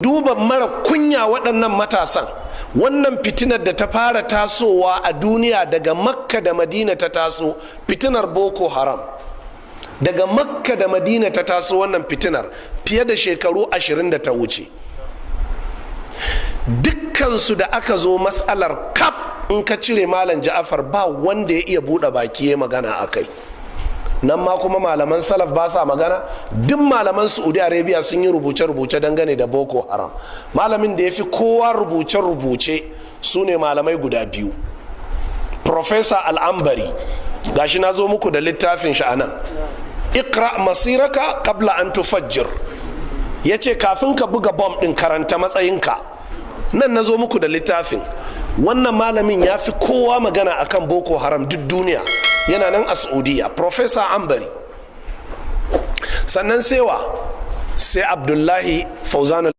Duba mara kunya waɗannan matasan. Wannan fitinar da ta fara tasowa a duniya daga Makka da Madina ta taso, fitinar Boko Haram, daga Makka da Madina ta taso. Wannan fitinar fiye da shekaru 20 da ta wuce, dukkansu da aka zo matsalar kaf, in ka cire Malam Ja'afar, ba wanda ya iya buɗe baki ya magana a kai. Nan ma kuma malaman salaf ba sa magana. Duk malaman Saudi Arabia sun yi rubuce-rubuce dangane da Boko Haram. Malamin da ya fi kowa rubuce-rubuce su ne malamai guda biyu: Professor Al'ambari, gashi na zo muku da littafin shi anan, "Iqra masiraka qabla an tufajjir". Ya ce kafin ka buga bom din, karanta matsayinka. Nan na zo muku da littafin. Wannan malamin ya fi kowa magana akan Boko Haram duk duniya, yana nan a Saudiya, Professor Ambari. Sannan sewa? Sai Abdullahi Fauzan.